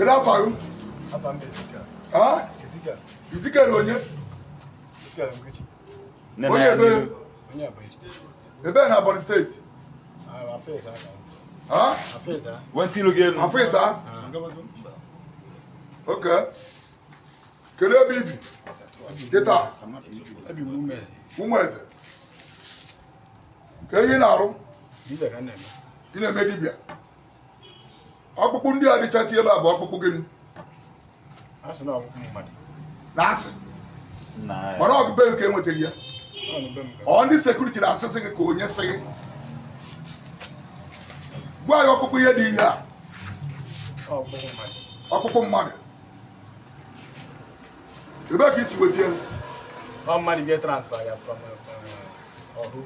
Kedu afa gị? Afa m Ezekiel. Ha? Ezekiel. Ezekiel onye? Ezekiel Nkechi. Onye ebe? Onye Ebonyi Steeti. Ebe na Ebonyi Steeti? Afọ ịza ka. Ha? Afọ ịza. Wentị ilu gị elu. Afọ ịza? Okay. Kedu ebe ibi? Kịta? Ebi m Ụmụeze. Ụmụeze. Ka ihe ị na-arụ? Dibịa ka m na-eme. Ị na-eme dibịa. Ọkpụkpụ ndị a dịchasị ebe a bụ ọkpụkpụ gịnị? Asị na ọkpụkpụ mmadụ. Na asị. Mana ọ bụ be nke enwetara ya. Ọ ndị sekuriti na-asịsị gị ka onye sị gị. Gwa ya ọkpụkpụ ihe dị ihe a. Ọkpụkpụ mmadụ. Ebe ka isi weta ya? Ọ mmadụ bịa transfer ya from Ọhaukwu.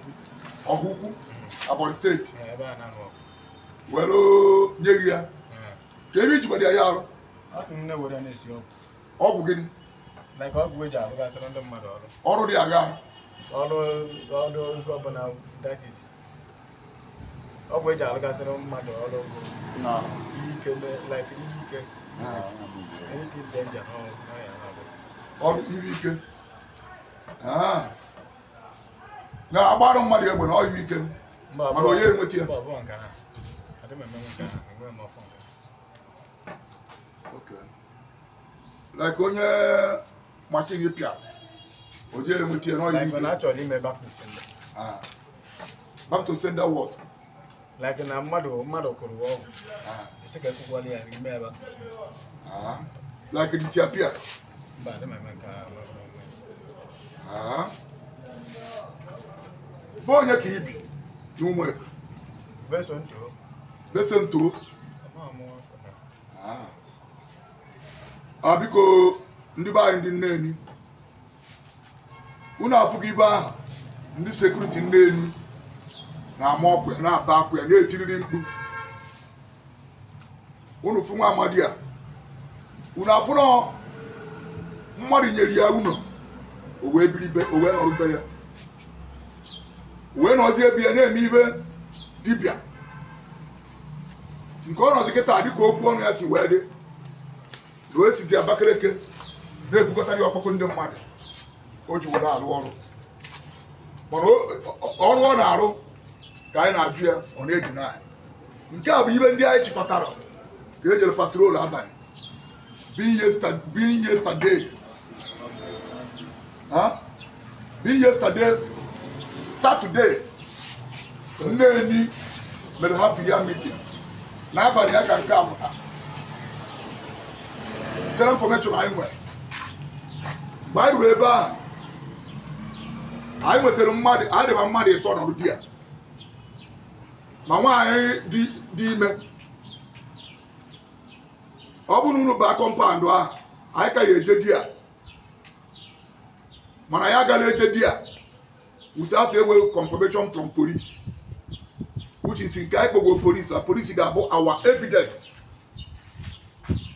Ọhaukwu? Ebonyi Steeti. Ebe a na-anụ ọgụ. Were nye gị ya. Ka ebe iji gwara ya arụ? M na-ewere na-esi ọgwụ. Ọgwụ gịnị? Like ọgwụ eji arụgasịrị ndị mmadụ ọrụ. Ọrụ dị agha? Ọrụ ọrụ ọbụla, that is. Ọgwụ eji arụgasịrị mmadụ ọrụ bụ ihe ike, like ihe ike. Anything danger, ọrụ ihe ike. Na-agbarụ mmadụ egbe na ọrụ ike. Mana onye enweta ya? Like onye machine pịa, onye enweta ya n'ọrụ ike. Like ime back to sender. Back to sender what? Like na mmadụ kụrụ ọgwụ. Esi ka ekwukwala ya ime back to sender. Like disappear. Mba, adị m eme nke ahụ. Bụ onye ka ibi n'Ụmụeze? Beso ntoo. A biko ndị be anyị ndị Nneni, unu afụghị ibe ahụ ndị sekuriti Nneni na-ama ọkụ ya, na-aba akwa ya, na-etiriri mkpu. Unu fụ nwa amadi a, unu afụrọ mmadụ nyere ya unu, o wee biri be, o wee nọrọ be ya, o wee nọzie ebe ya na-eme ibe dibịa nke ọ nọzi kịta dịka okwu ọnụ ya si wee dị na o esizi Abakaliki na-ebukọtara ya ọkpọkọ ndị mmadụ o ji were arụ ọrụ. Mana ọrụ ọ na-arụ ka anyị na-ajụ ya, ọ na-edina anyị. Nke a bụ ibe ndị anyị chịkọtara ka e jere patrol abalị being yesterday, being yesterday Saturday, Nneni mere happy year meeting n'abalị ya ka nke a pụta. Sere information anyị nwere mgbe anyị ruru ebe ahụ, anyị nwetara mmadụ, anyị dịba mmadụ ịtọ nọrụ di ya ma nwaanyị dị ime. Ọ bụrụ na unu baa kọmpaụndụ ahụ, anyị ka ya eje di ya, mana ya agala eje di ya without enweghị confirmation from police, which is nke anyị kpọgoro police na police ga-abụ our evidence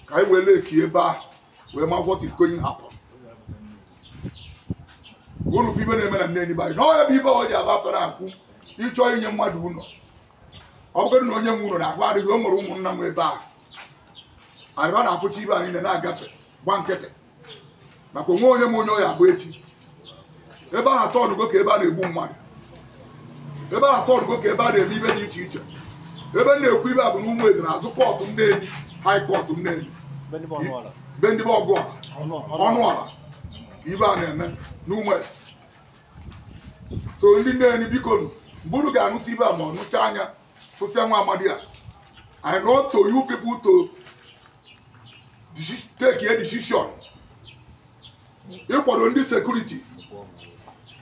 ka anyị wee leki ebe ahụ wee ma what is going happen. Unu fụ ibe na-eme na Nneni be anyị na ọ ya bụ ibe ọ ji abapụtara akwụ ịchọ inye mmadụ ụlọ. Ọ bụgodị na onye nwe ụlọ na-ahụ adịghị, o nwere ụmụnna m ebe ahụ arịba na-afụcha ibe anyị na-agafe gba nkịtị maka onwe onye m onye ọ ya abụ echi. Ebe ahụ atọọnụgo ka ebe a na-egbu mmadụ, ebe ahụ atọọnụgo ka ebe a na-eme ibe dị iche iche. Ebe m na-ekwu ibe a bụ na Ụmụeze na-azụ kọtụ Nneni, haị kọtụ Nneni, be ndị be ọgụ ọra ọnụ ọra ka ibe a na-eme n'Ụmụeze. So ndị Nneni biko mgbe unu ga-anụsị ibe a ma ọ nụcha anya fụsịa nwa amadi a, I know to you people to take a decision ịkwado ndị sekuriti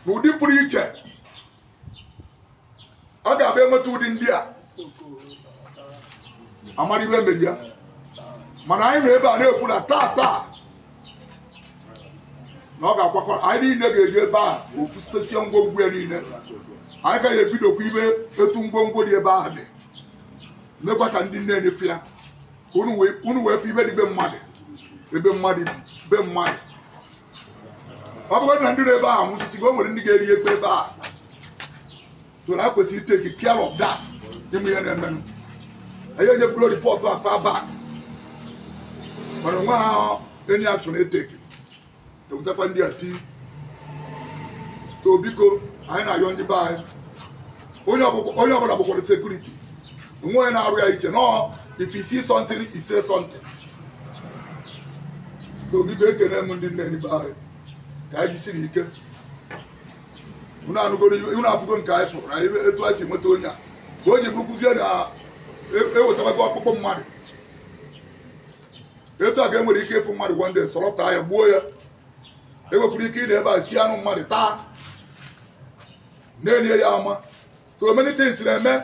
n'ụdị pụrụ iche. A ga-abịa enweta ụdị ndị a amara ibe mere ya. Mana anyị nọ ebe a na-ekwu na taa taa na ọ ga-akwakọ anyị niile ga-eji ebe a ofu sitesie ngwongwo ya niile. Anyị ka ya ebidokwa ibe etu ngwongwo dị ebe ahụ dị, mekwa ka ndị Nneni fịa ka unu wee fụ ibe dị be mmadụ, ebe mmadụ bi, be mmadụ. Ọ bụrụ na ndị nọ ebe ahụ nwụsịsị, o nwere ndị ga-eri ekpe ebe a. So na kwesịrị take care of that. Ịmụ ihe na-emenụ, anyị enyepụrụ ripọtụ afa back. Mana onwe ha any action eteki ewutakwa ndị a tii. So biko, anyị na-ayọ ndị be anyị, onye ọbụla bụkwara security, onwe onye na-arụ ya iche nọọ. If you see something, you say something. So biko, ekene m ndị nne be anyị ka anyị jisiri ike. Unu anụgoro, unu afụgo nke anyị fụrụ na etu anyị si nweta onye a ka o ji bụrụkwuzie na ewetabago ọkpụkpụ mmadụ. Etu a ka e nwere ike ịfụ mmadụ one day, sọrọpụta ya, gbuo ya. Ewepụrụ ike ị na ebe a si anụ mmadụ taa na-enye ya ama. So many things na-eme.